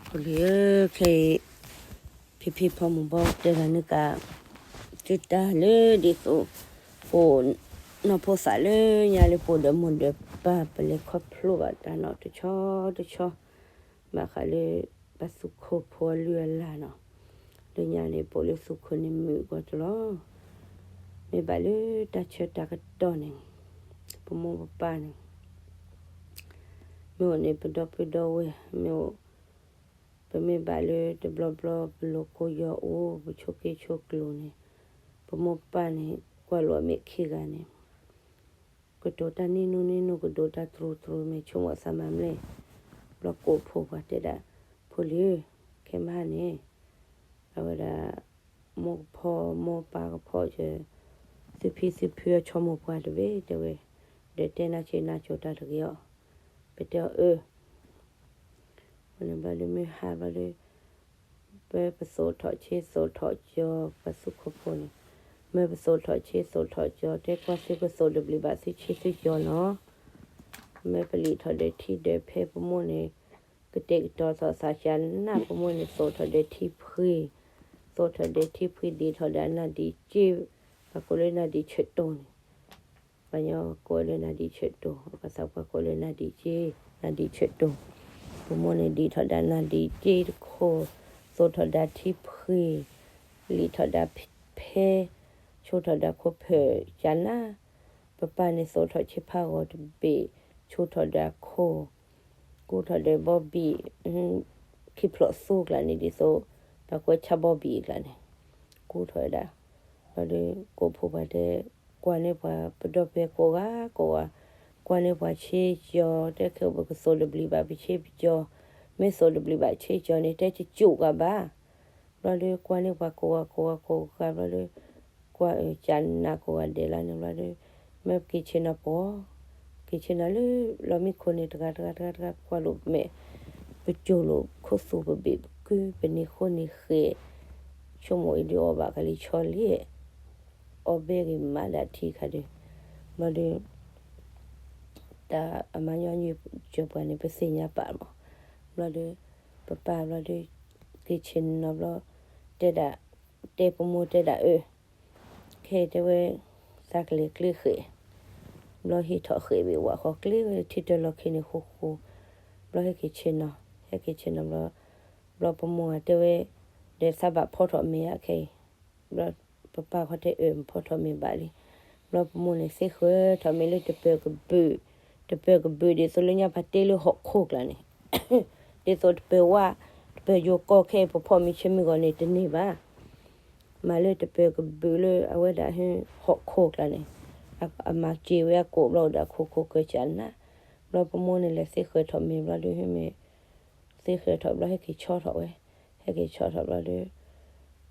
ဖိလံၤဧၢ, ခဲအံၤ ဖံဖံဖီမုၢ်ဘီတဲဂၤန့ၣ်က တုၤတၢ်လၢဒ်သိး ပအိၣ်နီၢ်ဖိသၣ်လၢညါလၢပအိၣ်ဒီးမိၢ်ဒီးပၢ် ပလဲၤခီဖျိဘၣ်တၢ်နီၢ်တဆီတဆီ ဘၣ်ဃးလၢ ပသူၣ်ခိၣ်ဖိအလုၢ်အလၢ်နီၤ, လၢညါန့ၣ် ပအိၣ်လၢသူၣ်ခိၣ်န့ၣ်မုာ်ဂီၢ်တလီၤ, မ့ၢ်ဘၣ်လၢတၢ်ဆၢတၢ်ကတီၢ်န့ၣ် ပမိၢ်ပပၢ်န့ၣ် မ့ၢ်အိၣ်န့ၣ် ပဒီပုၢ်ဒီဝဲၢ် မ့ၢ်အိၣ် ပမ့ၢ်ဘၣ်လၢတဘျီဘျီ ပလိၤကိယီၤအိၣ် ပဆိးက့ဆိးကျိၤန့ၣ် ပမိၢ်ပပၢ်န့ၣ် ကွၢ်လိာ်အမဲာ်ခံဂၤန့ၣ် ကတိၤတၢ်နံၣ်နူနံၣ်နူ ကတိၤတၢ်တြူတြူ မ့ၢ်ဆိကမိၣ်သးမၤမလဲၣ်, ဘျီကိးဖိပှၤတဲဒၣ် ဖိလံၤဧၢ, ခဲမဟါန့ၣ် အဝဲဒၣ် မိၢ်ကဖီ မိၢ်ပၢ်ကဖီ သုဖံသုဖုအဆီမိၢ်ပှၢ်တဘ့ၣ် တဲဝဲ, ဒီးတဲနၤဆ့နၤကိၤတၢ်တဂ့ၤအီၤ, ပတဲအီၤအၢ ဝဲန့ၣ်ဘျီဒီးမ့ၢ်ဟါဘျီဒီး ပ ပသိးထီၣ်ဆ့သိးထီၣ်ကၠီ ပသူၣ်ခိၣ်ဖိန့ၣ်, မ့ၢ်ပသိးထီၣ်ဆ့သိးထီၣ်ကၠီ တဲကွၢ်သုကသိးတဘျံးဘၣ်သုဆ့သုကၠီနီၤ, မ့ၢ်ပလံာ်ထီၣ်ဒီးထံဒီးဖဲပမိၢ်န့ၣ် ကတဲာ်ကတီၤသီၣ်သးစှၤနး ပမိၢ်န့ၣ်သိးထီၣ်ဒီးထံဖှံ, သိးထီၣ်ဒီးထံဖှံ ဒံးထီၣ်ဒီးအနၢ်ဒံးက့, ပှၤကိးလၢနၢ်ဒံးဆၢတိၢ်န့ၣ် ပှၤကညီကိးလၢနၢ်ဒံးဆၢတိၢ် ပှၤသးပှၢ်ကိးလၢနၢ်ဒံးက့, နၢ်ဒံးဆၢတိၢ်, ပမိၢ်န့ၣ်ဒံးထီၣ်ဒီးနၢ်ဒံးက့တခိၣ်, သိးထီၣ်ဒီးထံဖှံ, လံာ်ထီၣ်ဒီးဖဲ, ဆိထီၣ်ဒီးခိၣ်ဖၢၣ်ကနၣ်, ပပၢ်န့ၣ်သိးထီၣ်ဆ့ဖးဂီၤတဘ့ၣ်, ဆိထီၣ်ဒီးခိၣ်, ကူထီၣ်ဒီးဘီဘံၣ်, ခံဖျိးသူကျါန့ၣ်ဒ်သိး ပှၤကွဲးဆါဘီဘံၣ်အကျါန့ၣ်, ကူထီၣ်ဝဲဒၣ်, ဘျီဒီးကိးဖိပှၤတဲ, ကွၢ်န့ၢ်ပှၤပဒီပုၢ်ဝဲၢ်ကိးဂၤကိးဂၤ, ကွၢ်န့ၢ်ပှၤဆ့ကၠီ တဲခဲအံၤပကသိးတဘျံးဘၣ်ပဆ့ပကၠီ, မ့ၢ်သိးတဘျံးဘၣ်ဆ့ကၠီန့ၣ် တဲကကိးဂၤဘၣ် ဘျီဒီးကွၢ်န့ၢ်ပှၤကိးဂၤကိးဂၤကိးဂၤဘျီဒီး, ကွၢ်အၢ ကနၣ်ကိးဂၤဒဲးလၢန့ၣ်ဘျီဒီး, မ့ၢ်ပက့ၤဆ့ၣ်နီၤပှီၤ, က့ၤဆ့ၣ်နီၤလၢလီၢ်မံခိၣ်န့ၣ် တဂၤတဂၤတဂၤတဂၤ ကွၢ်လိာ်မဲာ်, ပကၠိလိာ်ခိၣ်သူပဘ့ၣ်ပကု ပန့ၢ်ဃိန့ၢ်ဃဲး, ဆိကမိၣ်အံၤဒုးအီၣ်ဘၣ်ကလံၤဆီလံ, အီၣ်ဘဲဂ့ၤမးဒၣ်ထံခါဒီး, ဘျီဒီး တၢ်အမါညီနုၢ်စၢၤပှၤန့ၣ် ပသ့ၣ်ညါပာ်မး, ဘျီဒီး ပပၢ်ဘျီဒီး က့ၤဆ့ၣ်နီၤဘျီ, တဲဒၣ်, တဲပမိၢ်တဲဒၣ်အၢ, ခဲအံၤတဲဝဲ, သးကလဲၤကျ့ဃဲး, ဘျီဟံးထီၣ်ဃဲးဘ့ၣ်ဝဲဃီကျ့ဝဲထံတၢ်လီၢ်ခံန့ၣ်ဃိဃိ, ဘျီဟဲက့ၤဆ့ၣ်နီၤ, ဟဲက့ၤဆ့ၣ်နီၤဘျီ, ဘျီပမိၢ်တဲဝဲ, ဒီးသးဘၣ်ဖီထီၣ်မ့ၤဧါခဲအံၤ ဘျီပပၢ်ခီတဲအၢ မ့ၢ်ဖီထီၣ်မ့ၤဘၣ်လံ, ဘျီပမိၢ်န့ၣ်သ့ဃၢၤထီၣ်မ့ၤလၢတပၢၤကဘုး, တပၢၤကဘုးဒ်သိးလၢညါပှၤတ့လၢဟီၣ်ခိၣ်ကျါန့ၣ်, ဒ်သိးတပၢၤဝါ, တပၢၤယိၤကီၢ်ခဲအံၤ ပဖီၣ်မ့ၤဆၢမုၢ်ဂီၤန့ၣ်တန့ၢ်ဘၣ်, မၤလၢတပၢၤကဘုးလၢအဝဲဒၣ်ဟီၣ်ခိၣ်ကျါန့ၣ်, အမၤစ့ဝဲအကိာ်ဘျီဒီးအခိၣ်ခိၣ်ကၢၢ်ကၢၢ်နး, ဘျီပမိၢ်န့ၣ်လဲၤသ့ဃၢၤထီၣ်မ့ၤဘျီဒီးဟဲမ့ၢ် သ့ဃဲၤထီၣ်ဘျီ ဟဲက့ၤဆီထီၣ်ဝဲ, ဟဲက့ၤဆီထီၣ်ဘျီဒီး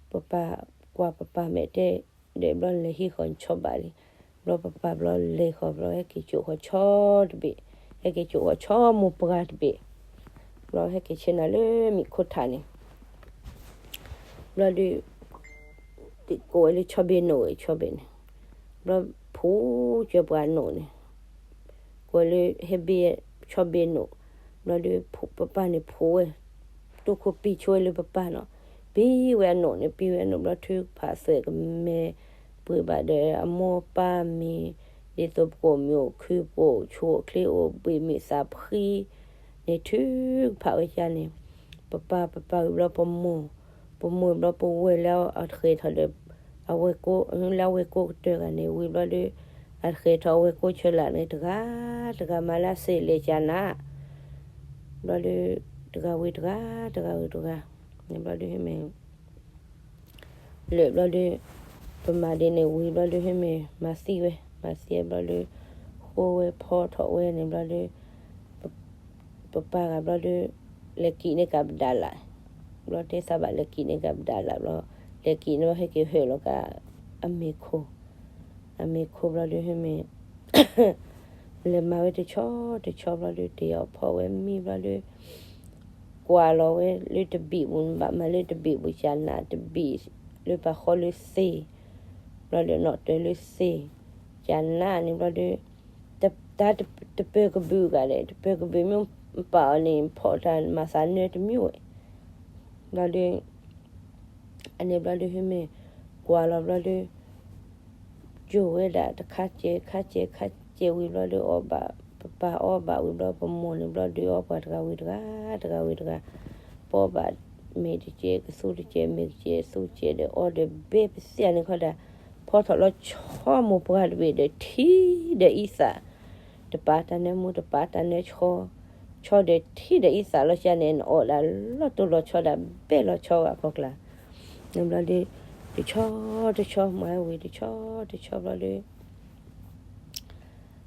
ပပၢ်ကွၢ်ပပၢ်မဲာ်တဲ, ဒီးဘျီလဲၤဟံးဃီၤဆီဘၣ်လံ, ဘျီပပၢ်ဘျီလဲၤဃီၤဘျီ ဟဲက့ၤကၠိၣ်ဃီၤဆီတဘ့ၣ်, ဟဲက့ၤကၠိၣ်ဃီၤဆီမိၢ်ပှၢ်တဘ့ၣ်, ဘျီဟဲက့ၤဆ့ၣ်နီၤလၢမံၤခိၣ်ထးန့ၣ် ဘျီဒီး ကိးဝဲလၢဆီဘ့ၣ်နိၣ် ဆီဘ့ၣ်န့ၣ်, ဘျီဖှူစၢၤပှၤနိၣ်န့ၣ်, ကိးဝဲလၢဟဲဘ့ၣ်, ဆီဘ့ၣ်နိၣ်, ဘျီဒီးပပၢ်န့ၣ်ဖှူဝဲ, တိၢ်ခိၣ်ပံာ်ဆိဝဲလၢပပၢ်နီၤ, ပံာ်ဝဲအနိၣ်န့ၣ် ပံာ်ဝဲအနိၣ်ဘျီထုကဖၣ်သွဲၣ်ကမဲ, ပှ့ၤဘၣ်ဒီးအမိၢ်ပၢ်မ့ၤ, ဒ်သိးပကအိၣ်မုာ်အိၣ်ခု ပအိၣ်ဆူၣ်အိၣ်ချ့အိၣ်ဘှံးမုာ်သးဖှံ, န့ၣ်ထုကဖၣ်ဝဲကါန့ၣ်, ပပၢ်ပပၢ်ဝံၤဘျီပမိၢ်, ပမိၢ်ဘျီပဝဲၢ်လၢအတဃဲၤထီၣ်ဒီး အဝဲၢ်ကိ လၢအဝဲၢ်ကိကတၢၢ်ဂၤန့ၣ် ဝံၤဘျီဒီး အတဃဲၤထီၣ်အဝဲၢ်ကိဆၢလာ်န့ၣ် တဂၤတဂၤမၤလၢအစ့လဲၤကနး, ဘျီဒီး တဂၤဝံၤတဂၤ တဂၤဝံၤတဂၤ, န့ၣ်ဘျီဒီးဟဲမ့ၢ် လၢာ်ဘျီဒီး ပမၤဒ်န့ၣ်ဝံၤဘျီဒီး ဟဲမ့ၢ်မၤသံဝဲ မၤသံဘျီဒီး ဃိဝဲဖီထီၣ်ဝဲန့ၣ်ဘျီဒီး ပပၢ်ဂၤဘျီဒီး လဲၤကံးန့ၢ်ကးပဒၣ်လၢ်, ဘျီတဲသးဘၣ်လဲၤကံးန့ၢ်ကးပဒၣ်လၢ်ဘျီ လဲၤကံးန့ၢ်ဘျီ ဟဲက့ၤဟၢၣ်လီၤကး အမ့ၤခိၣ်, အမ့ၤခိၣ်ဘျီဒီး ဟဲမ့ၢ် လဲၤမၤဝဲတဆီတဆီဘျီဒီး တ့အီၣ်ဖီဝဲမံဘျီဒီး ကွၢ်လီၤဝဲလၢတဘံၣ်ပူၤ နဘၣ်မၤလၢတဘံၣ်ပူၤ ကနးတဘံၣ် လၢပှၤဃီလၢသ့, ဘျီဒီးနီၣ်တၢၤလၢသ့, ကနးန့ၣ်ဘျီဒီး တၢ်တပၢၤကဘုးဂၤဒီး တပၢၤကဘုးမ့ၢ်ပာ်အီၤန့ၣ် ဖီၣ်တၢ်မၤသးနၢတမံၤဝဲ, ဘျီဒီး အန့ၣ်ဘျီဒီး ဟ့ၣ်မ့ၢ်ကွၢ်လီၤဘျီဒီး ကၠိဝဲဒၣ်တခါစဲး ခါစဲး ခါစဲးဝံၤဘျီဒီး အီၣ်ဘၣ် ပပၢ်အီၣ်ဘၣ်ဝံၤဘျီ ပမိၢ်န့ၣ်ဘျီဒီး အီၣ်ပှၤတဂၤဝံၤတဂၤ တဂၤဝံၤတဂၤ, ပအီၣ်ဘၣ်မ့ၤတစဲး ကသူတစဲး မ့ၤတစဲး သူတစဲးဒီး အီၣ်ဒီးဘဲပသ့ၣ်န့ၣ်ခီဒၣ်, ဖီထီၣ်လီၤဆီမိၢ်ပှၢ်တဘ့ၣ်ဒီး ထံဒီးအံသၣ်, တပာ်တၢ်နၢမူ တပာ်တၢ်နၢဆီ ဆီဒီးထံဒီးအံသၣ်လီၤဆီန့ၣ် နအီၣ်ဒၣ်လီၤတိၢ်လီၤဆီဒၣ် ဘဲလီၤဆီဝဲအဖီကျါ, န့ၣ်ဘျီဒီး တဆီတဆီ မၤဝံၤတဆီတဆီဘျီဒီး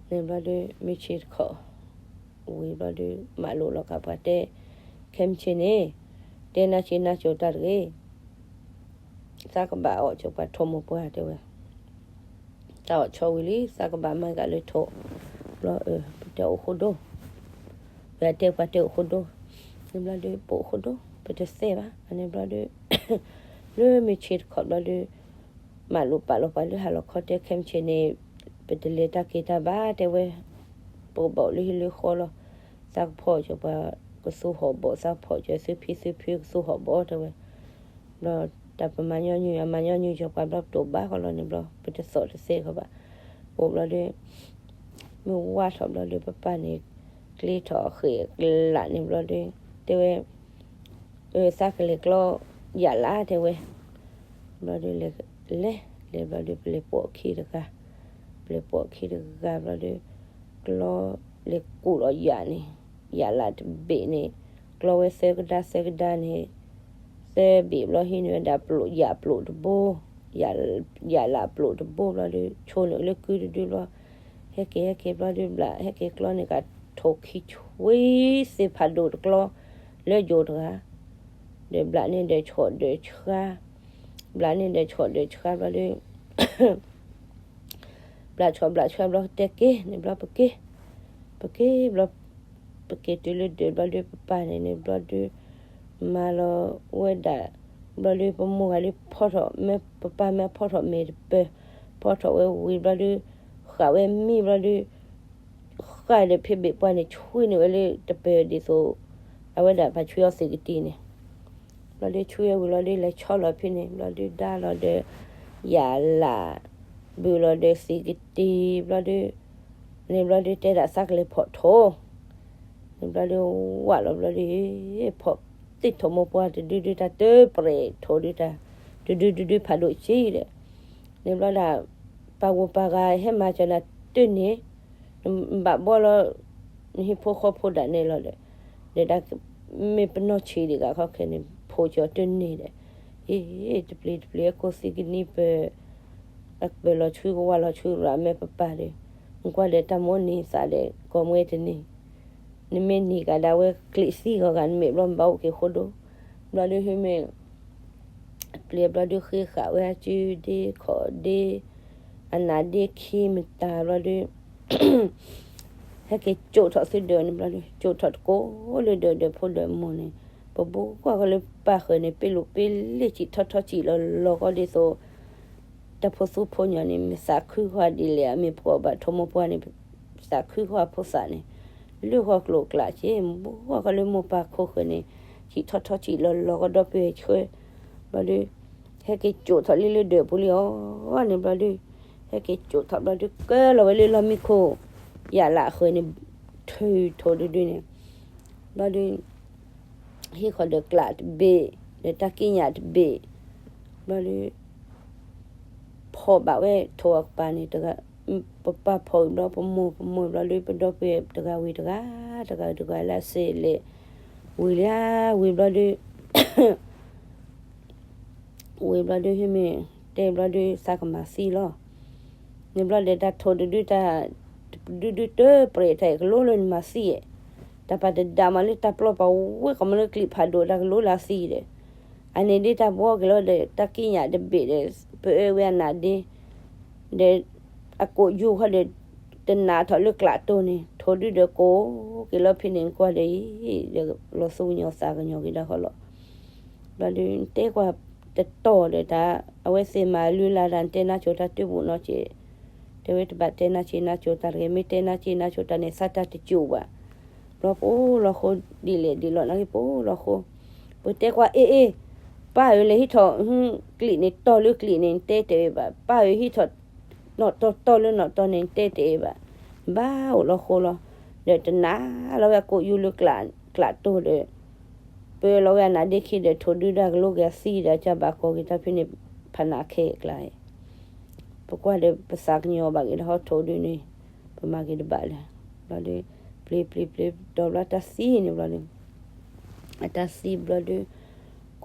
န့ၣ်ဘျီဒီး မုၢ်ဆ့ၣ်တခီ ဝံၤဘျီဒီး မၤလိာ်လီၤကးပှၤတဲ ခဲမုၢ်ဆ့ၣ်န့ၣ် တဲနါဆ့နါကၠိၤတၢ်တဂ့ၤ, သးကဘၣ်အီၣ်ကၠိၤပှၤထိးမိၢ်ပှၢ်တဲဝဲ, သးအီၣ်ဆီဝံၤလံ သးကဘၣ်မၤကၤလၢထိး, ဘျီ ပတဲအိၣ်ဃိဒိ, ပတဲပှၤတဲအိၣ်ဃိဒိ, န့ၣ်ဘျီဒီး ပအိၣ်ဃိဒိ ပတသဲဘၣ် အန့ၣ်ဘျီဒီး လၢမုၢ်ဆ့ၣ်တခီဘျီဒီး မၤလိာ်ပာ်လီၤပှၤလၢဟါလီၤခီတဲ ခဲမုၢ်ဆ့ၣ်န့ၣ် ပတလဲၤတၢ်က့ၤတၢ်ဘၣ်တဲဝဲ, ပကဘၣ်အိၣ်လၢဟံၣ်လၢဃီလီၤ, သးကဖီၣ်ကၠိၤပှၤကသူဟီၣ်ဘီၣ် သးကဖီၣ်ကၠိၤသုဖံသုဖုကသူဟီၣ်ဘီၣ်တဲဝဲ, ဘျီ တၢ်ပမၤညီနုၢ် အမၤညီနုၢ်ကၠိၤပှၤဘျီ ပတအိၣ်ဘၣ်ဃီလီၤန့ၣ်ဘျီ ပတသီၣ်တသဲဃီဘၣ်, အိၣ်ဘျီဒီး မုၢ်ဝါထီၣ်ဘျီဒီး ပပၢ်န့ၣ် ကျ့ထီၣ်အဃ့ၢ်အကျးန့ၣ်ဘျီဒီး တဲဝဲ သးကလဲၤကျီယၣ်လးတဲဝဲ, ဘျီဒီး လဲၤ လဲၤ လဲၤဘျီဒီး ပလဲၤပိာ်ခံတဂၤ, ပလဲၤပိာ်ခံတဂၤဘျီဒီး ကျီလဲၤကူၣ်လီၤယၣ်န့ၣ်, ယၣ်လးတဘ့ၣ်န့ၣ် ကျီဝဲသၢကဒါသၢကဒါန့ၣ်, သၢဘ့ၣ်ဘျီဟံးန့ၢ်ဝဲဒၣ်ပျိာ်ယၣ်ပျိာ်တဘိ, ယၣ်လးပျိာ်တဘိဘျီဒီး ဆိန့ၢ်လၢကုတဒုဘျီ, ဟဲက့ၤဟဲက့ၤဘျီဒီး ဘျးဟဲက့ၤကျီန့ၣ်ကထီၣ်ခံဆွံသ့ၣ်ဖးဒိၣ်တကျီ လၢယိၤတဂၤ, ဒီးဘျးန့ၣ်ဒီးဆီၣ်ဒီးဆှါ, ဘျးန့ၣ်ဒီးဆီၣ်ဒီးဆှါဘျီဒီး ဘျးဆီၣ်ဘျးဆှါဘျီတဲက့ၤန့ၣ်ဘျီပက့ၤ, ပက့ၤဘျီ, ပက့ၤတုၤလၢဒၢးဘျီဒီး ပပၢ်န့ၣ်န့ၣ်ဘျီဒီး မၤလီၤဝဲဒၣ်, ဘျီဒီးပမိၢ်ဂၤဒီးဖီထီၣ်မ့ၢ် ပပၢ်မ့ၢ်ဖီထီၣ်မ့ၤတပၢၤ, ဖီထီၣ်ဝဲဝံၤဘျီဒီး ဃာ်ဝဲမံဘျီဒီး ဃာ်ဒီးဖံဘ့ၣ်ပှၢ်န့ၣ် ဆွံန့ၢ်ဝဲလၢတပၢၤဒ်သိး အဝဲဒၣ်ပှၤဆွံအီၤသံးကတံၢ်န့ၣ်, ဘျီဒီးဆွံဝဲဝံၤလီၤဒီး လဲၤဆီလီၤဖဲန့ၣ် ဘျီဒီးဒါလီၤဒီး ယၣ်လး ဘုးလီၤဒီးသံးကတံၢ်ဘျီဒီး န့ၣ်ဘျီဒီးတဲဒၣ်သးကလဲၤဖီၣ်ထိး, န့ၣ်ဘျီဒီးဝၣ်လီၤဘျီဒီး ဖီၣ်သ့ၣ်ထိးမိၢ်ပှၢ်တဒုဒုတၢ်တပြဲးထိးဒုတၢ် တဒုဒုဒုဖးဒိၣ်ဆံးဒီး န့ၣ်ဘျီဒၣ် ပှၤဂိၢ်ပှၤဂၤဟဲမၤစၢၤနၤတန့ၢ် နဘၣ်ဘှီလီၤ နဟံၣ်ဖိဃီဖိဒၣ်နဲလီၤဒီး ဒီးတၢ်မ့ၢ်ပနီၢ်ဆံးဒံးဂၤခီခဲန့ၣ် ဖိကၠီၤတန့ၢ်ဒီး အ့ တပျံၤတပျံၤအကိးသံကနံၤပၢၤ အပၢၤလီၤဆှုကဝါလီၤဆှုရၤမ့ၢ်ပပၢ်ဒီး နကွၢ်ဒီးတၢ်မိၣ်န့ၢ်သးဒီး ကိးမွဲတန့ၢ် နမ့ၢ်န့ၢ်ကဒါဝဲကျံးသံဂီၤဂၤ နမ့ၢ်ဘျီမ့ၢ်ဘၣ်အိၣ်က့ၤဃိဒိ ဘျီဒီးဟ့ၣ်မ့ၢ် ပျံၤဘျီဒီးဃ့ဃာ်ဝဲအစုဒ့ခီၣ်ဒ့ အနးဒ့ခံမတၤဘျီဒီး ဟဲက့ၤကၠိးထီၣ်သုဒၢးန့ၣ်ဘျီဒီး ကၠိးထီၣ်တကိးလၢဒၢးဒၢးဖိဒၢးမိၢ်န့ၣ် ပဘိကွၢ်ဃီလၢပၢ်ဃၢၤန့ၣ် ပ့လိာ်ပ့လ့ၣ်စံးထီၣ်ထီၣ်စံးလီၤလီၤကီဒ်သိး တၢ်ဖိသူဖိညီန့ၣ် မ့ၢ်သးခုဃီဒ်လဲၣ် အမ့ၢ်ပှၤဘၣ်ထိးမိၢ်ပှၢ်န့ၣ် သးခုဃီအဖိသၣ်န့ၣ် လၢဃီကျိၤကျးက့ ဘိကွၢ်ဃီလၢမိၢ်ပၢ်ခိၣ်ဃၢၤန့ၣ် စံးထီၣ်ထီၣ်စံးလီၤလီၤကီဒီးပၢဆှၢ ဘျီဒီး ဟဲက့ၤကၠိးထီၣ်လံလၢဒၢးပူၤလံအီၤန့ၣ်ဘျီဒီး ဟဲက့ၤကၠိးထီၣ်ဘျီဒီး ကၢလီၤဝဲလၢလီၢ်မံခိၣ် ယၣ်လးအဃၢၤန့ၣ် ထုးထိးဒုဒုန့ၣ် ဘျီဒီး ဟံၣ်ဃီဒီးကျးတဘ့ၣ် ဒီးတၢ်ကံးညာ်တဘ့ၣ် ဘျီဒီး ဖီၣ်ဘၣ်ဝဲထိးအကပၤန့ၣ်တဂၤ ပပၢ်ဖီၣ်ဝံၤဘျီ ပမိၢ် ပမိၢ်ဘျီဒီး ပဒီပုၢ်ဝဲၢ်တဂၤဝံၤတဂၤ တဂၤတဂၤလၢအစ့လဲၣ် ဝံၤလံဧါ ဝံၤဘျီဒီး ဝံၤဘျီဒီး ဟ့ၣ်မ့ၢ်တဲဘျီဒီး သးကမၤသံလီၤ. န့ၣ်ဘျီဒီး တၢ်ထိးတဒုတၢ် ဒုဒုတပြဲးတၢ်အံၤ ကလိလၢနမၤသံဧါ. တၢ်ပာ်တဒၣ်မးလၢတၢ်ပျီပာ်ဝဲ ကမၤလၢကျံးဖးဒိၣ် တၢ်ကလိလၢအသံဒီး အန့ၣ်ဒ်တၢ်ဘှီက့ၤလီၤဒီး တၢ်ကံးညာ်တဘ့ၣ်ဒီး ပအၢဝဲအနးဒ့ ဒီး အကိးယူၢ်ဃီဒီး တနးထီၣ်လၢကျးတိၢ်န့ၣ် ထိးဒုဒီးကိးက့ၤလီၤဖဲန့ၣ် နကွၢ်ဒီးအံၤ ဒီးလီၤသူၣ်ကညီၤသးကညီၤက့ၤဒၣ်ဃီလီၤ. ဘျီဒီး နတဲကွၢ်တတီၢ်ဒီးတၢ် အဝဲသ့ၣ်မၤလုၢ်လၢ်ဒၣ် နတဲနါစိၤတၢ်တဘိးနီတက့ၢ်. တဲဝဲတဘၣ်တဲနါစိၤနါစိၤတၢ်တဂ့ၤ မ့ၢ်တဲနါစိၤနါစိၤတၢ်န့ၣ် သးတၢ်တစိၤဘၣ်. ဘျီပအိၣ်လီၤဃိဒ်လဲၣ်ဒ်လဲၣ် နာ်က့ပအိၣ်လီၤဃိ ပတဲကွၢ်အ့ၣ်အ့ၣ်, ပၢ်ဧၢလဲၤဟံးထီၣ် ကလံာ်န့ၣ်တီၢ်လၢကလံာ်န့ၣ် နတဲတအဲၣ်ဘၣ်, ပၢ်ဧၢဟံးထီၣ် နီၣ်တီၢ်တီၢ်လၢနီၣ်တီၢ်န့ၣ် နတဲတအဲၣ်ဘၣ်, နဘၣ်အိၣ်လီၤဃိလီၤ, ဒီးတနာ်လီၤဝဲအကိးယူၤလၢ ကျးတိၢ်ဒီး ပၢလီၤဝဲအနးဒ့ခံဒီး ထိၣ်ဒုဒၣ်ကလိက့ၤအသံဒီး အကဘၣ်ကိးက့ၤတၢ်ဖဲန့ၣ် ဖးနးခဲအံၤကျါ, ပကွၢ်ဒီးပသးကညီၤဘၣ်က့ၤဒီးဟီထိၣ်ဒုန့ၣ်, ပမၤက့ၤတဘၣ်လၢၤ, ဘျီဒီး ပျံၤပျံၤပျံၤတီၤဘျီတၢ်သံန့ၣ်ဘျီဒီး အတၢ်သံဘျီဒီး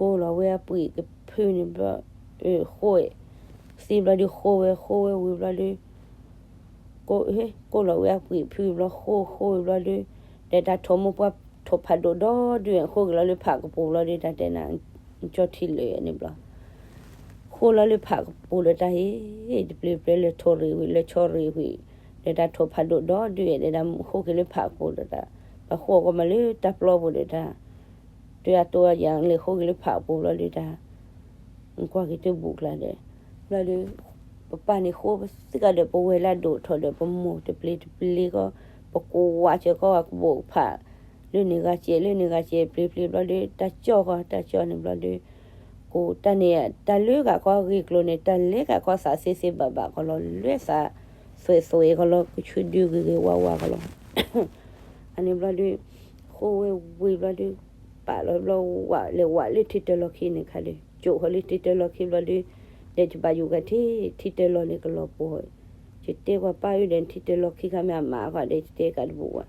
ကိးလီၤဝဲအပှ့ၤကဖုန့ၣ်ဘျီ, ဃိ, သံဘျီဒီးဃိဝဲဃိဝဲဝံၤဘျီဒီး ကိးလီၤဝဲအပှ့ၤဖုဘျီ ဃိဃိဝံၤဘျီဒီး ဒီးတၢ်ထိၣ်မိၢ်ပှၢ်ထိၣ်ဖးဒိၣ်ဒီဒု ဃိက့ၤလီၤလၢဖးကပူၤဘျီဒီး တၢ်တဲနၤ ကၠီထံလၢာ်န့ၣ်ဘျီ ဃိလီၤလၢဖးကပူၤဒီးတၢ်ဟ့ၣ် တပျ့ၤပျဲလၢထိၣ်ရ့ၣ်ဝံၤ လၢဆီရ့ၣ်ဝံၤ, ဒီးတၢ်ထိၣ်ဖးဒိၣ်ဒီဒုဒီး တၢ်ဃိက့ၤလၢဖးကပူၤဒီးတၢ်, ဘၣ်ဃိအီၤကီးမးလၢတၢ်ပျီပူၤဒီးတၢ်, တုၤအတိၢ်ယၤလဲၤဃိက့ၤလၢဖးကပူၤဘျီဒီးတၢ်, ကွၢ်က့ၤတဘူၣ်ကျါဒီး, ဘျီဒီး ပပၢ်န့ၣ်ဃိပသံကဒီး ပဝဲၢ်လၢဒိၣ်ထီၣ်ဒီး ပမိၢ်တပျ့ၤတပျ့ၤကီး, ပကိးဝးစၢၤကီးအကဘိၣ်ကဖး, လၢန့ၣ်ဂၤစဲး လၢန့ၣ်ဂၤစဲး ပျ့ၤပျ့ၤဘျီဒီး တၢ်ကၠီၣ်ကီး တၢ်ကၠီၣ်န့ၣ်ဘျီဒီး ကိးတၢ်န့ၣ် တၢ်လၢဂၤကီးအဂ့ၢ်ကျိၤန့ၣ် တၢ်လဲၤဂၤကီးသးသ့သ့ဘၣ်ဘၣ်ကီးလီၤ လဲၤသးသွဲးသွဲးကီးလီၤ ကဆူဒုဂ့ၤဂ့ၤဝါဝါကီးလီၤ. အန့ၣ်ဘျီဒီး ဃိဝဲဝံၤဘျီဒီး ပာ်လီၤဘျီဝး လဲၤဝးလၢထံတၢလီၢ်ခံန့ၣ်ခါဒီး ကၠိးဃီၤလၢထံတၢလီၢ်ခံဘျီဒီး ဒီးယဘၣ်ယိၣ်ကထံ ထံတၢလီၢ်န့ၣ်ကလီၤပှီၢ်, ယတဲကွၢ်ပၢ်ဧၢဒီး ထံတၢလီၢ်ခံခါမ့ၢ်အမၤဃီဒီး ယတဲကးတဘူၣ်ဘၣ်.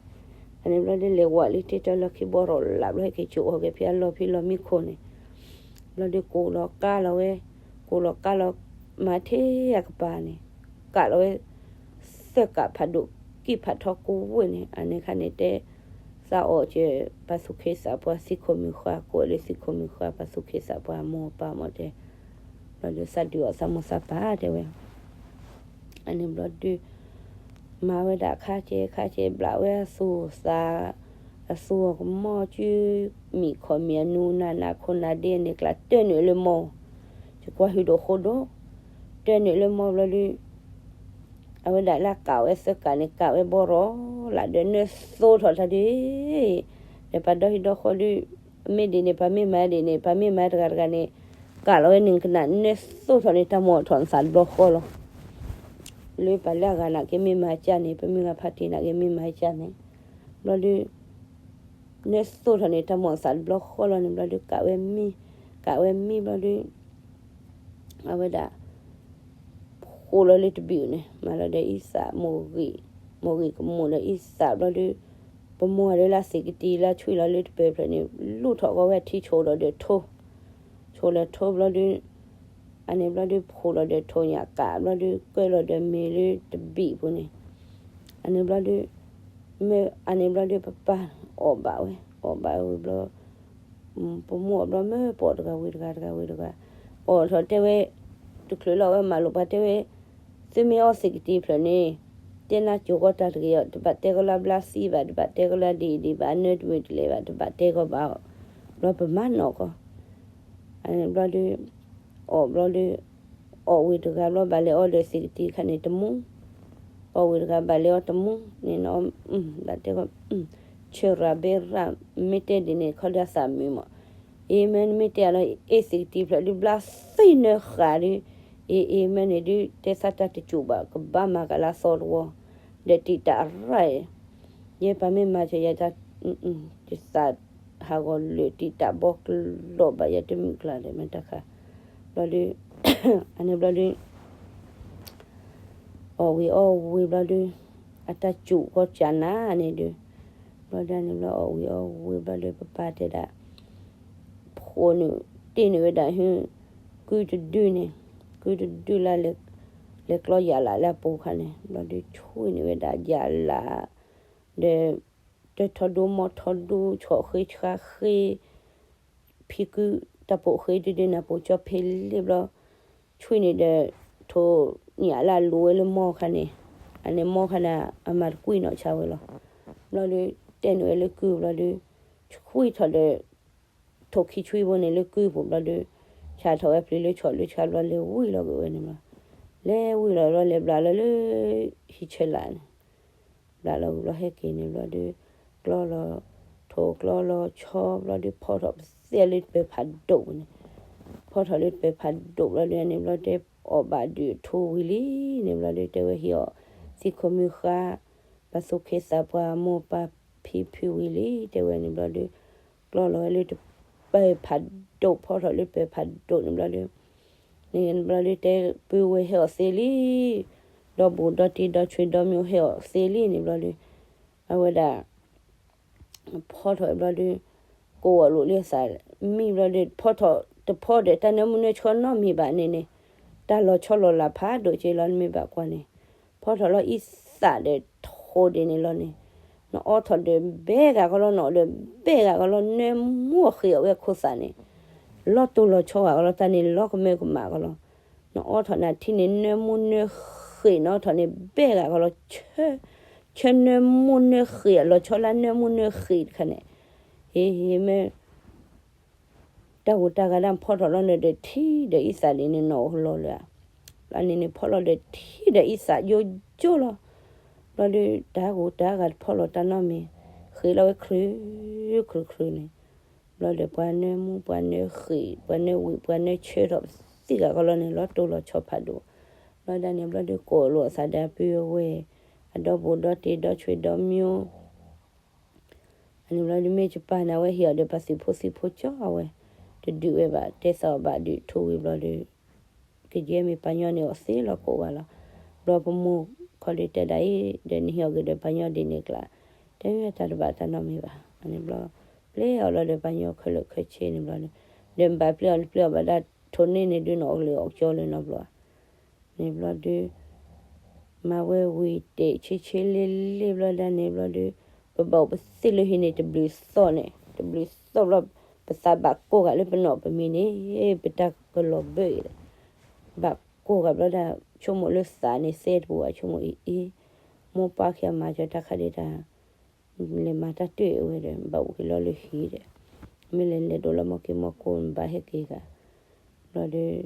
အန့ၣ်ဘျီဒီး လဲၤဝးလၢထံတၢလီၢ်ခံဘီရီၣ်လၢ်ဘျီ ဟဲက့ၤကၠိးဃီၤက့ၤဖဲအလီၢ်ဖံလီၢ်မံခိၣ်န့ၣ် ဘျီဒီးကိးလီၤကါလီၤဝဲ, ကိးလီၤကါလီၤ မၤထဲအကပၤန့ၣ် ကးလီၤဝဲ သၢကးဖးဒိၣ်ကံၢ်ဖးထီကိးဝဲၢ်န့ၣ် အန့ၣ်ခါန့ၣ်တဲ သးအီၣ်ကဲ ပှၤသူၣ်ခ့သးပှၢ်သံခိၣ်မုၣ်ဃါ ကိးလၢသံခိၣ်မုၣ်ဃါ ပှၤသူၣ်ခ့သးပှၢ်အမိၢ်အပၢ်မ့ၢ်တဲ, ဘျီဒီးသးဒုးအီၣ်သးမိၢ်သးပၢ်တဲဝဲ အန့ၣ်ဘျီဒီး မၤဝဲဒၣ်ခါကဲခါကဲ ဘျးဝဲအသူၣ်သး, အသူၣ်အကမီၤ ကုမံၤခီၣ်မံၤ အနူနးနးခိၣ်နၢ်ဒ့န့ၣ် ကျးတၢၢ်နုာ်လၢမီၢ်, ယကွၢ်ဟုၣ်ဒိၣ်ဃိဒိၣ်, တၢၢ်နုာ်လၢမီၢ်ဘျီဒီး အဝဲဒၣ်လၢကးဝဲသၢကးန့ၣ် ကးဝဲဘီရီၣ်လၢ်ဒီး နၢသိထီၣ်တၢ်ဒုး, ဒီးပှၤဒီဟံၣ်ဒီဃီဒီး မ့ၢ်ဒ်န့ၣ် ပှၤမ့ၢ်မၤဒ်န့ၣ် ပှၤမ့ၢ်မၤတဂၤတဂၤန့ၣ် ကးလီၤဝဲန့ၣ်ကနၣ် နၢသိထီၣ်န့ၣ် တၢ်မိၣ်ထီၣ်နသးတဘျီဃီလီၤ. လၢပှၤလၢအဂၤနာ်က့မ့ၢ်မၤကၢ်န့ၣ် ပမ့ၢ်ဂၤဖါတံၢ်နာ်က့မ့ၢ်မၤကၢ်န့ၣ်, ဘျီဒီး နၢသိထီၣ်န့ၣ် တၢ်မိၣ်သးတဘျီဃီလီၤန့ၣ် ဘျီဒီး ကးဝဲမံ, ကးဝဲမံဘျီဒီး အဝဲဒၣ် ဃိးလီၤလၢတဘ့ၣ်န့ၣ် မၤလီၤဒီးအံသၣ်, မိၢ်ဂ့ၤကမိၣ်ဒီးအံသၣ်ဘျီဒီး ပမိၢ်ဒီးလၢသ့ၣ်ကတံၤလၢဆွံလီၤလၢတပၢၢ်ဖျၢၣ်န့ၣ် လူၢ်ထီၣ်ကီးဝဲထံဆိလီၤဒီးထိ, ဆိလီၤထိဘျီဒီး အန့ၣ်ဘျီဒီး ဖှိၣ်လီၤဒီးထိၣ်ညၣ်ကးဘျီဒီး ကၢလီၤဒီးမ့ၤလၢတဘ့ၣ်ပူၤန့ၣ်, အန့ၣ်ဘျီဒီး မ့ၢ်အန့ၣ်ဘျီဒီး ပပၢ်အီၣ်ဘၣ်ဝဲ, အီၣ်ဘၣ်ဝံၤဘျီ ပမိၢ်အီၣ်ဘျီမ့ၢ်ပအီၣ်တဂၤဝံၤတဂၤ တဂၤဝံၤတဂၤ, အီၣ်ထီၣ်တဲဝဲ တချုးလီၤဝဲမၤလိာ်ပှၤတဲဝဲ သုမ့ၢ်အီသ့ၣ်ကတံၤဖျၢၣ်န့ၣ် တဲနၤကိၤကီတၢ်တဂ့ၤအီၤ, တဘၣ်တဲကီးလၢအဘျါသံဘၣ်, တဘၣ်တဲကီးလၢအဒ်အံၤဒ်အံၤဘၣ်, အနၢတမုာ်တလဲၤဘၣ်, တဘၣ်တဲကီးဘၣ်အီၤ, ဘျီပမၤနီၣ်ကီး, အန့ၣ်ဘျီဒီး အီၣ်ဘျီဒီး အီၣ်ဝံၤတဂၤဘျီ ဘၣ်လဲၤအီဒီးသ့ၣ်ကတံၤခါန့ၣ်တမူ, အီၣ်ဝံၤတဂၤ ဘၣ်လဲၤအီတမူန့ၣ်နီၤ, ဘၣ်တဲကီး ဆၢရၣ်ဘဲရၣ် မ့ၢ်တဲဒ်န့ၣ် ခီဒီးအသးမုာ်မး, အ့ မ့ၢ်နမ့ၢ်တဲအလီၤ အ့ သ့ၣ်ကတံၤဖျၢၣ်ဒုး ဘျါသံနၢဃာ်ဒုး, အ့ အ့ မ့ၢ်န့ၣ်ဒုး တဲသးတၢ်တစိၢ်ဘၣ် ကဘၣ်မၤကလၢသီတဝီ, ဒီးတံာ်တာ်ရၣ်, ယဲပၢ်မ့ၢ်မၤစၢၤယၤတၢ် ယသးဟးဂီၤလၢာ်တံာ်တာ်ဘီကျိၤဘၣ် ယတမုာ်ကျါဒီး မ့ၢ်တၢ်ခါ, ဘျီဒီး အန့ၣ်ဘျီဒီး အီၣ်ဝံၤအီဝံၤဘျီဒီး အတၢ်စူၣ်ဃီစၢ်နၤန့ၣ်ဒီး ဘျီဒီးန့ၣ်ဘျီ အီၣ်ဝံၤအီဝံၤဘျီဒီး ပပၢ်တဲဒၣ် ဖိးန့ၣ် တ့ၢ်န့ၢ်ဝဲဒၣ်ဟု ကုတဒုန့ၣ် ကုတဒုလၢ လဲၤကျီယၣ်လးလၢအပူၤခါန့ၣ် ဘျီဒီး ဆွံန့ၢ်ဝဲဒၣ်ယၣ်လး ဒီး တၢထီဒိမီထီဒိ ဆီၣ်ဃ့ဆါဃ့ ဖံကု တၢ်ပိာ်ဃ့ဒုဒုန့ၣ် ပိာ်ကၠီဖဲလ့ဘျီ ဆွံန့ၢ်ဒီး ထိၣ်ညၣ်လၢအလိၤဝဲလၢမီၢ်ခါန့ၣ် အန့ၣ်မီၢ်ခါန့ၣ် အမၤတကွံာ်နီၢ်ဆါဝဲလီၤ. ဘျီဒီး တဲန့ၢ်ဝဲလၢကုဘျီဒီး ဆွံထီၣ်ဒီး ထိၣ်ခံဆွံဖိန့ၣ်လၢကုပူၤဘျီဒီး ဆါထီၣ်ဝဲပျံၤလၢဆီၣ်လၢဆါဘျီ လဲၤဝံၤလီၤက့ၤဝဲန့ၣ်ဘျီ လဲၤဝံၤလီၤဘျီ လဲၤဘျးလီၤလၢ ဟံၣ်ဆၢလာ်န့ၣ် ဘျးလီၤဝံၤဘျီ ဟဲက့ၤန့ၣ်ဘျီဒီး ကျီလီၤ ထိၣ် ကျီလီၤဆီဘျီဒီး ဖီထီၣ်ပသ့ၣ်လၢတပၢၤဖးဒိၣ်ပူၤန့ၣ်, ဖီထီၣ်လၢတပၢၤဖးဒိၣ်ဘျီဒီးန့ၣ်ဘျီဒီး အီၣ်ဘၣ်ဒုးထိဝံၤလံန့ၣ်ဘျီဒီး တဲဝဲဟ့ၣ်အီၤ သံခိၣ်မုၢ်ဃါ ပှၤသူၣ်က့သးပှၢ် မိၢ်ပၢ်ဖံဖုဝံၤလံ တဲဝဲန့ၣ်ဘျီဒီး ကျီလီၤဝဲလၢတပၢၤဖးဒိၣ် ဖီထီၣ်လၢတပၢၤဖးဒိၣ်န့ၣ်ဘျီဒီး န့ၣ်ဘျီဒီး တဲပုၢ်ဝဲၢ်ဟဲအီၤသ့လံ, ဒီဘူးဒီတံၢ်ဒီဆွ့ဒီမံၤဟဲအီၤသ့လံန့ၣ်ဘျီဒီး အဝဲဒၣ် ဖီထီၣ်ဘျီဒီး ကိးအီၤလိာ်လၢအသး မံဘျီဒီး ဖီထီၣ်တဖီဒီး တၢ်နၢမူနၢဆှီနီတမံၤဘၣ်န့ၣ်န့ၣ် တၢ်လီၤဆီလီၤလးဖးဒိၣ်က့လီၤ နမ့ၢ်ဘၣ်ကွၢ်န့ၣ် ဖီထီၣ်လီၤအံသၣ်ဒီးထိၣ်ဒ့ၣ်န့ၣ်လီၤန့ၣ် နအီထီၣ်ဒီးဘဲဂၤကီလီၤ နအီဒီးဘဲဂၤကီလီၤ နၢမူအဃ့ၢ်အီၤဝဲခိၣ်သၣ်န့ၣ် လီၤတိၢ်လီၤဆီဂၤကီလီၤ တၢ်န့ၣ်လီၤကမၢကမၣ်ကီလီၤ နအီထီၣ်နၤထံန့ၣ် နၢမူနၢဃ့ၢ် နအီထီၣ်န့ၣ် ဘဲဂၤကီလီၤ ဆၢနၢမူနၢဃ့ၢ် အလီၤဆီလၢနၢမူနၢဃ့ၢ်တခါန့ၣ် ဟ့ၣ်မ့ၢ် တၢ်ဂိၢ်တၢ်ဂၤဒၣ်ဖီထီၣ်လီၤန့ၣ်ဒီး ထံဒီးအံသၣ်ဒ်န့ၣ်နီၣ်လီၤလၢၤဧါ. လၢန့ၣ်န့ၣ် ဖီလီၤဒီးထံဒီးအံသၣ်ယိယိလီၤ. ဘျီဒီး တၢ်ဂိၢ်တၢ်ဂၤတဖီလီၤတၢ်နီတမံၤ, ဃ့ၢ်လီၤဝဲချုး ချုးချုးန့ၣ်, ဘျီဒီးပှၤနၢမူ ပှၤနၢဃ့ၢ် ပှၤနၢဝံၣ် ပှၤနၢဆၢထီၣ်ပသ့ၣ်ဂၤကီလီၤန့ၣ် လီၤတိၢ်လီၤဆီဖးဒိၣ်, ဘျီဒၣ်န့ၣ် ဘျီဒီးကိးလိာ်အသးဒီးပုၢ်ဝဲၢ် အဒီဘူးဒီတံၢ်ဒီဆွ့ဒီမံၤ အန့ၣ်ဘျီဒီးမ့ၢ်ယပၢ်န့ၣ် အဝဲဟ့ၣ်အီၤဒီးပှၤသုးဖိသံဖိကၠီအဝဲ, တဒုးဝဲဘၣ် တဲသးအီၤဘၣ်ဒုးထိဝံၤဘျီဒီး ကယဲၢ်မ့ၢ်ပှၤညီန့ၣ်အီၤသ့လီၤကိးဂၤလီၤ. ဘျီပမိၢ်ခီဒီးတဲဒၣ်အံၤ ဒီးနဟ့ၣ်အီၤက့ၤဒီးပှၤညီဒ်န့ၣ်ကျါ, တဲမ့ၢ်တၢ်တဘၣ်တၢ်နီတမံၤဘၣ်. အန့ၣ်ဘျီ ပျဲအီၤလီၤဒီးပှၤညီခဲလၢာ်ခဲဆ့န့ၣ်ဘျီဒီး, ဒီးနဘၣ်ပျဲအီၤ နပျဲအီၤဘၣ်ဒၣ်ထိၣ်န့ၢ်န့ၣ်ဒုး နအီၣ်ကလုာ်အီၣ်ကၠီလၢနီတဘျီဧါ. န့ၣ်ဘျီဒီး မၤဝဲဝံၤတဲာ်ဆ့ဆ့လ့လ့ဘျီဒၣ်န့ၣ်ဘျီဒီး ပဘၣ်အိၣ်ပသ့ၣ်လၢဟံၣ်န့ၣ် တဘျုးသီၣ်န့ၣ် တဘျုးသီၣ်ဘျီ ပသးဘၣ်ကိၢ်ဂၤလၢပနီၣ်ပမံၤန့ၣ် ပတၢ်ကလီၤဘၢအံၤဒီး ဘၣ်ကိၢ်ဂၤဘျီဒၣ် ဆိကမိၣ်လၢသးန့ၣ်သ့တပူၤဘၣ် ဆိကမိၣ်အံၤအံၤ မိၢ်ပၢ်ခံဂၤမၤကၠီတၢ်ခါဒ်တၢ် လဲၤမၤတၢ်တၢၢ်အဝဲဒီး ဘၣ်အိၣ်က့ၤလီၤလၢဟံၣ်ဒီး မ့ၢ်လဲၤလဲၤဒိးလၢမီၢ်က့ၤမီၢ်ကိၢ် ဘၣ်ဟဲက့ၤဂၤ ဘျီဒီး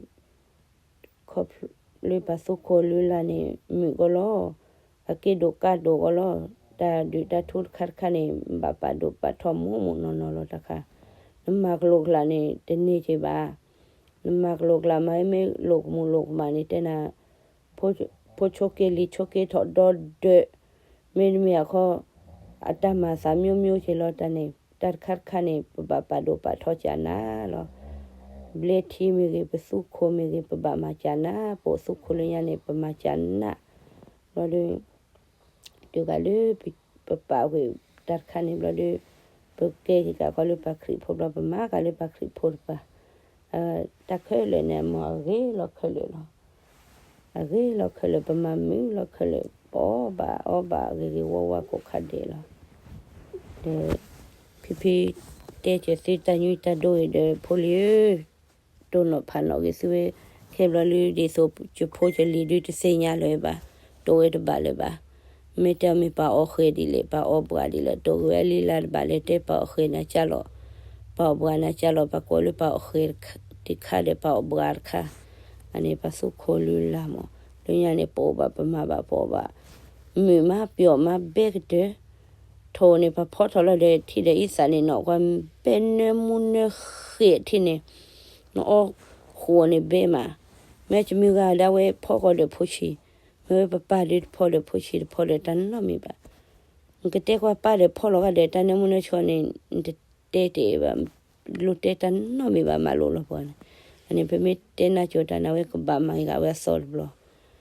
ခီဖျိလၢပှၤသူခိၣ်လုၢ်လၢ်န့ၣ် မုာ်ကီလီၤ, အက့ၢ်ဒိၣ်ကၢ်ဒိၣ်ကီလီၤ, တၢ်ဒုးတၢ်ထူတခါတခါန့ၣ် ဘၣ်ပာ်ဒိၣ်ပာ်ထီၣ်မူမူနီၢ်နီၢ်လီၤတခါ, နမၤကလိာ်ကလာ်န့ၣ် တန့ၢ်က့ၤဘၣ်, နမၤကလိာ်ကလာ်မၤမ့ၢ်လိာ်ကမူလိာ်ကမၣ်န့ၣ် တဲနၤ ဖိဆိက့လံၤဆိက့ထီၣ်ဒီဒၢး, မ့တမ့ၢ်အခီ အတၢ်မၤသးမျိုးမျိုးက့ၤလီၤတၢ်န့ၣ် တၢ်တခါတခါန့ၣ် ပဘၣ်ပာ်ဒိၣ်ပာ်ထီၣ်ကနၤလီၤ. ဘျဲထံမ့ၢ်ဂ့ၤ ပသူခိၣ်မ့ၢ်ဂ့ၤ ပဘၣ်မၤကနၤ, ပအိၣ်သူခိၣ်လၢညါန့ၣ် ပမၤကနၤ, ဘျီဒီး တုၤဂၤလၢ ပပာ်ဝဲတၢ်တခါန့ၣ်ဘျီဒီး ပကဲက့ၤကးခီလၢပှၤခရံာ်ဖိဘျီ ပမၤကၤလၢပှၤခရံာ်ဖိတပၤ, တၢ်ခဲလၢာ်န့ၣ် မ်အဂ့ၤလီၤခဲလၢာ်လီၤ. အဂ့ၤလီၤခဲလၢာ် ပမၤမုာ်လီၤခဲလၢာ် ပအီၣ်ဘၣ်အီဘၣ်ဂ့ၤဂ့ၤဝါဝါကိးခါဒဲးလီၤ. ဒီး ဖံဖံတဲက့ၤသုတၢ်ညွံတၢ်ဒိအံၤဒီး ဖိလံၤဧၢ တိၢ်နီၣ်ဖးနီၣ်က့ၤသုဝဲ ခဲဘျီလၢဒ်သိးယဖိယလံၤဒုတသ့ၣ်ညါလၢၤဘၣ်, တိၢ်ဝဲတဘၣ်လၢၤဘၣ်. မ့ၢ်တဲအီၤမ့ၢ်ပှၤအီၣ်ဃဲၤဒ်လဲၣ် ပှၤအီၣ်ဘှးဒ်လဲၣ် တိၢ်က့ၤဝဲလံလၢတဘၣ်လဲၣ် တဲပှၤအီၣ်ဃဲၤနၤကၢ်လီၤ, ပှၤအီၣ်ဘှးနၤကၢ်လီၤ ပှၤကိးလၢပှၤအီၣ်ဃဲၤတခါဒီးပှၤအီၣ်ဘှးတခါ, အန့ၣ်ပှၤသူခိၣ်လုၢ်လၢ်မး, လၢညါန့ၣ် ပအိၣ်ဘၣ်ပမၤဘၣ်ပအီၣ်ဘၣ်, မုာ်မးပျီမးဘဲကတၢၢ် ထိၣ်န့ၣ် ပှၤဖီထီၣ်လီၤဒီး ထံဒီးအံသၣ်န့ၣ်နီၣ် ကွၢ်ဘဲနၢမူနၢဃ့ၢ်ထံန့ၣ်, နအီၣ်ဃိးန့ၣ်ဘဲမး, မ့ၢ်တမုၢ်ဂၤဒၣ်ဝဲဖီဃီဒီးဖိဆံး, မ့ၢ်ဝဲပပၢ်ဒုးတဖီဒီးဖိဆံးတဖီဒီးတၢ်နီတမံၤဘၣ်. နကတဲကွၢ်ပၢ်ဒီးဖီလီၤဂာ်ဒီး တၢ်နၢမူနၢဆှီန့ၣ် နတတဲတ့ၢ်ဘၣ်, လိၣ်တဲတၢ်နီတမံၤဘၣ် မၤလိာ်လီၤပှၤန့ၣ်, အန့ၣ် ပမ့ၢ်တဲနၢ်ကၠိတၢ်န့ၣ် အဝဲကဘၣ်မၤဂ့ၤဂ့ၤဝဲအသီတဘျီ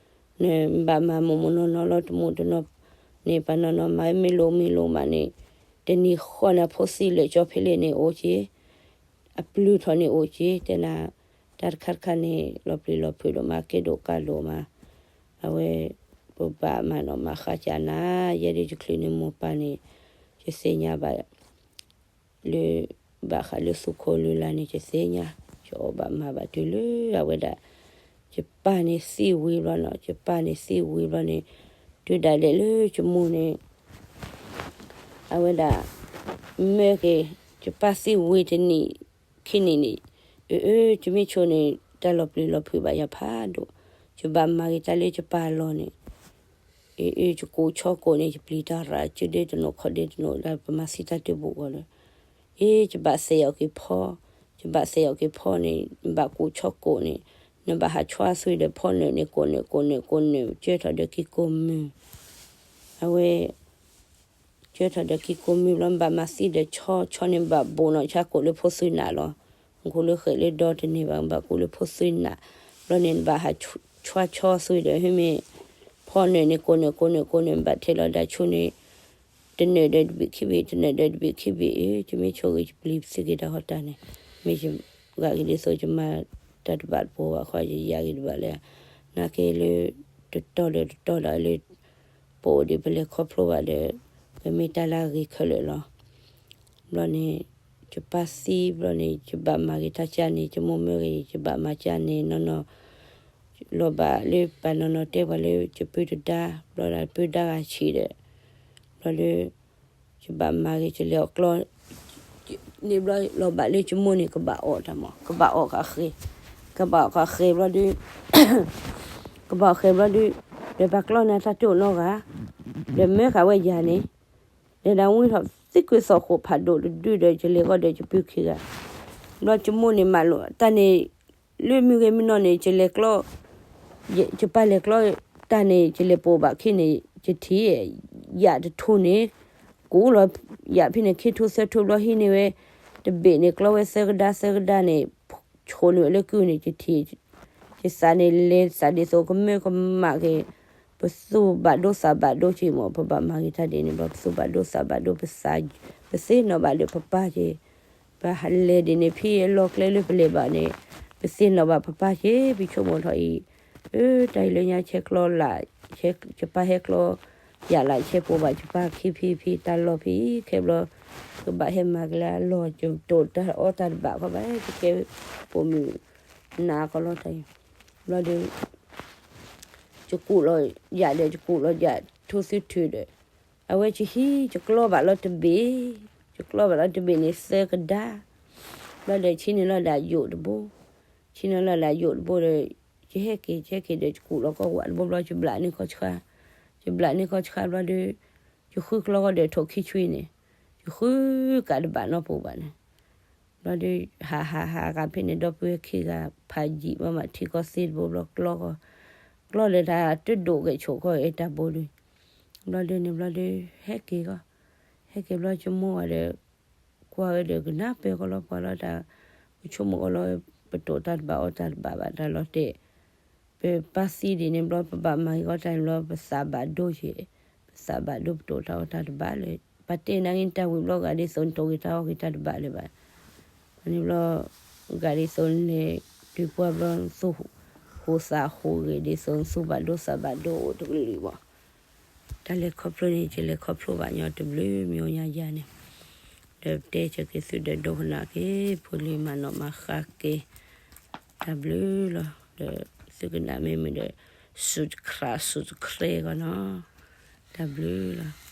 နဘၣ်မၤမိၢ်မိၢ်နီၢ်နီၢ်လီၤ တမူတနီၤန့ၣ် ပှၤနီၢ်နီၢ်မၤမ့ၢ်လိၣ်မံၤလိၣ်မးန့ၣ်, တနံၤဃီန့ၣ် အဖိသံလၢာ်ကၠီဖဲလဲၣ်န့ၣ်အိၣ်က့ၤ, အပျုၤထီၣ်န့ၣ်အိၣ်က့ၤ, တဲနၤ, တၢ်တခါတခါန့ၣ် လီၤပျံၤလီၤဖုးဒိၣ်မး ကဲဒိၣ်ကၢ်ဒိၣ်မး, အဝဲ ပဘၣ်မၤနီၣ်မၤဃါကနၤ, ယဲဒၣ်ယချုးန့ၣ်မိၢ်ပၢ်န့ၣ် ယသ့ၣ်ညါဘၣ် လၢ ဘၣ်ဃးလၢသူခိၣ်လုၢ်လၢ်န့ၣ် ယသ့ၣ်ညါ, ယအီၣ်ဘၣ်မၤဘၣ်တုၤလၢအဝဲဒၣ် ယပၢ်န့ၣ်သံဝံၤဘျီနီၤ, ယပၢ်န့ၣ်သံဝံၤဘျီန့ၣ်, တုၤဒၣ်လဲာ်လၢယမိၢ်န့ၣ် အဝဲဒၣ် မၢက့ၤ ယပၢ်သံဝံၤတနံၣ်ခံနံၣ်န့ၣ်, အၢ အၢ ယမ့ၢ်ဆိန့ၣ် တၢ်လီၤပျံၤလီၤဖုးဘၣ်ယၤဖးဒိၣ်, ယဘၣ်မၤက့ၤတၢ်လၢယပၢ်အလီၢ်န့ၣ် အ့ အ့ ယကိးဆီကိးန့ၣ် ယပျံၤတၢ်ရၣ် ကၠုဒ့တနိး ခီၣ်ဒ့တနိး လၢပမၤသံတၢ်တဘိးဂီၤလၢ အ့ ယဘၣ်သဲးအီၤက့ၤဖီ, ယဘၣ်သဲးအီၤက့ၤဖီန့ၣ် နဘၣ်ကူးဆီကိးန့ၣ်, နဘၣ်ဟးဆွါသွံဒီးဖီနၢၤန့ၣ် ကိးနၢၤ ကိးနၢၤ ကိးနၢၤ ကၢထီၣ်ဒီးကံၢ်ကိးမုၢ်, အဝဲ ကၢထီၣ်ဒီးကံၢ်ကိးမုၢ်ဘျီ နဘၣ်မၤသံဒီးဆီ, ဆီန့ၣ်ဘၣ်ဘိးနီၣ်ဆါကိးလၢဖိသွံနးလီၤ. နကိးလၢဃဲးလၢဒီတန့ၢ်ဘၣ်, နဘၣ်ကူးလၢဖိသွံနး, ဘျီန့ၣ်နဘၣ်ဟးဆွါဆီသွံဒီး ဟ့ၣ်မ့ၢ် ဖီနၢၤန့ၣ် ကိးနၢၤ ကိးနၢၤ ကိးနၢၤ နဘၣ်ထဲးလီၤဒၣ်ဆူန့ၣ် တနၢၤဒီးတဘ့ၣ်ခံဘ့ၣ် တနၢၤဒီးတဘ့ၣ်ခံဘ့ၣ်, အ့ ယမ့ၢ်ဆိၣ်ဂ့ၤယပျံၤပသ့က့ၤတၢ်ဃီတၢ်န့ၣ်, မ့ၢ်ယဂၤက့ၤဒ်သိးယမၤတၢ်တဘၣ်တပူၤဘၣ်ဃီ ယယၤက့ၤတဘၣ်လၢ နာ်က့လၢ တတီဒီးတတီဒီးလၢ ပအိၣ်ဒံးပလဲၤခီဖျိဘၣ်ဒီး ပမ့ၢ်တၢ်လၢအဂ့ၤခဲလၢာ်လီၤ. ဘျီန့ၣ် ယပၢ်သံဘျီန့ၣ် ယဘၣ်မၤက့ၤတၢ်ကၢ်န့ၣ် ယမိၢ်မၢဂ့ၤ ယဘၣ်မၤကၢ်န့ၣ် နီၢ်နီၢ် လီၤဘၣ်လၢပှၤနီၢ်နီၢ်တဲပှၤလၢ ယပုၢ်တဒါ ဘျီဒီးပုၢ်ဒါဂၤဆံးဒီး ဘျီလၢ ယဘၣ်မၤက့ၤ ယလဲၤအီၣ်ကျီ န့ၣ်ဘျီ လီၤဘၣ်လၢယမိၢ်န့ၣ် ကဘၣ်အီၣ်တၢ်မး ကဘၣ်အီၣ်ဃာ်ဃဲၤ, ကဘၣ်အီၣ်ဃာ်ဃဲၤဘျီဒီး ကဘၣ်အီၣ်ဃဲၤဘျီဒီး ဒီးပှၤကျီန့ၢ်တၢ်တိၢ်နီတဂၤ, ဒီးမၢဃာ်ဝဲယၤန့ၣ်, ဒီးဒၣ်ဝံထီၣ်သံကွံာ်သီၣ်ဃိးဖးဒိၣ်တဒုဒီး ယလဲၤဃီဒီးယပုၢ်ခံဂၤ, ဘျီယမိၢ်န့ၣ်မၤလိာ်တၢ်န့ၣ် လၢမုၢ်ဂ့ၤမုၢ်နီၢ်န့ၣ် ယလဲၤကျီ ယပၢ်လဲၤကျီတၢ်န့ၣ် ယလဲၤပိာ်ဘၣ်ခံန့ၣ် ယထံၣ် ယၣ်တထူန့ၣ် ကူးလီၤ ယၣ်ဖဲန့ၣ် ခံထူသၢထူဘျီဟံးန့ၢ်ဝဲ တဘ့ၣ်န့ၣ် ကျီဝဲသၢကဒါသၢကဒါန့ၣ် ဆိးန့ၢ်ဝဲလၢကုၢ်န့ၣ် ယထံၣ် ယသးန့ၣ်လဲၤသးဒ်သိးကမၢကမၣ်က့ၤ ပသူၣ်ဘၣ်ဒိသးဘၣ်ဒိက့ၤမး ပဘၣ်မၤဂ့ၤတၢ်ဒ်န့ၣ်ဘျီ ပသူၣ်ဘၣ်ဒိသးဘၣ်ဒိ ပသး ပသ့ၣ်နီၣ်ဘၣ်ဒီးပပၢ်က့ၤ ပဟးလဲၤဒ်န့ၣ် ဖဲအလီၢ်ကျဲလၢပလဲၤဘၣ်န့ၣ် ပသ့ၣ်နီၣ်ဘၣ်ပပၢ်က့ၤ ပဆိကမိၣ်ထီၣ်အံၤ အၢ တၢ်အံၤလၢညါဆဲးကျီလၢ် ယပၢ်ဟဲကျီ ယၣ်လၢ်ဆဲးပိာ်ဘၣ်ယပၢ်ခံဖံဖံတၢ်လီၢ်ဖံ ခဲဘျီ ကဘၣ်ဟဲမၤကလၢအလီၢ် ယတိာ်တၢ်အီၣ်တၢ်တဘၣ်ခီဘၣ် ယကဲပိာ်မုၣ်နးကလီတၢ်အံၤ ဘျီဒီး ယကူးလီၤယၣ်ဒီး ယကူးလီၤယၣ်ထိသၢထုးဒီး အဝဲယဟံး ယကျီဘၣ်လီၤတဘ့ၣ် ယကျီဘၣ်လီၤတဘ့ၣ်န့ၣ်သၢကဒါ ဘျီဒီးဆံန့ၣ်လီၤဒၣ်ယိာ်တဘိ ဆံန့ၣ်လီၤဒၣ်ယိာ်တဘိဒီး ယဟဲက့ၤ ယဟဲက့ၤဒီး ယကူးလီၤကီၢ်ဝးတဘိဘျီ ယဘျးန့ၢ်ခီဆှါ ယဘျးန့ၢ်ခီဆှါဘျီဒီး ယဃုကျီဃီဒီးထိၣ်ခံဆွံန့ၣ် ယဃုကးတဘၣ်နီတပူၤဘၣ်န့ၣ် ဘျီဒီး ဟးဟးဟးဂၤဖဲန့ၣ် ဒီပုၢ်ဝဲၢ်ခံဂၤ ဖးယံာ်မးမးထံကီၢ်သ့တဘိဘျီ ကျီဃီ ကျီလၢတၢ်တဒိၣ်ဂဲၤဆိးခီအတၢ်ဘိဒီး ဘျီဒီးန့ၣ်ဘျီဒီး ဟဲက့ၤဃီ ဟဲက့ၤဘျီယမိၢ်ဝဲဒီး ကွၢ်ဝဲဒီးကနၢ်ပၢၢ်ဃီလီၤပှၤလီၤတၢ် ကဆိကမိၣ်ဃီလီၤ ပတိာ်တၢ်တဘၣ်အီၣ်တၢ်တဘၣ်ဘၣ်တၢ်လီၤတဲာ် ပပၢ်သံဒ်န့ၣ်ဘျီ ပဘၣ်မၤဂ့ၤဃီတၢ်န့ၣ်ဘျီ ပသးဘၣ်ဒိက့ၤ ပသးဘၣ်ဒိပတိာ်တၢ်အီၣ်တၢ်တဘၣ်လၢ ပတဲနၤဂ့ၤတၢ်ဝံၤဘျီ ဂၤဒ်သိးနတိာ်ဂ့ၤတၢ်အီၣ်ဂ့ၤတၢ်တဘၣ်လၢၤဘၣ် န့ၣ်ဘျီ ဂၤဒ်သိးနလဲၤတုၤပှၢ်ဘျီ နသူၣ်ဟူးသးဟူးဂ့ၤ ဒ်သိးနသူၣ်ဘၣ်ဒိသးဘၣ်ဒိအိၣ်တကလုာ်ဘၣ် တၢ်လဲၤခီဖျိန့ၣ် ယလဲၤခီဖျိဘၣ်ညီတဘျုးမံၤညါယၤန့ၣ် ဒီးပတဲဆၢက့ၤသုဒီးဒိကနၣ်က့ၤ ဖိလံၤမၤနီၣ်မၤဃါက့ၤ တၢ်ဘျုးလီၤ ဒီးသုကနၣ်မ့ၢ်မုာ်ဒီး subscribe subscribe ဂီၢ်နီၤ တၢ်ဘျုးလီၤ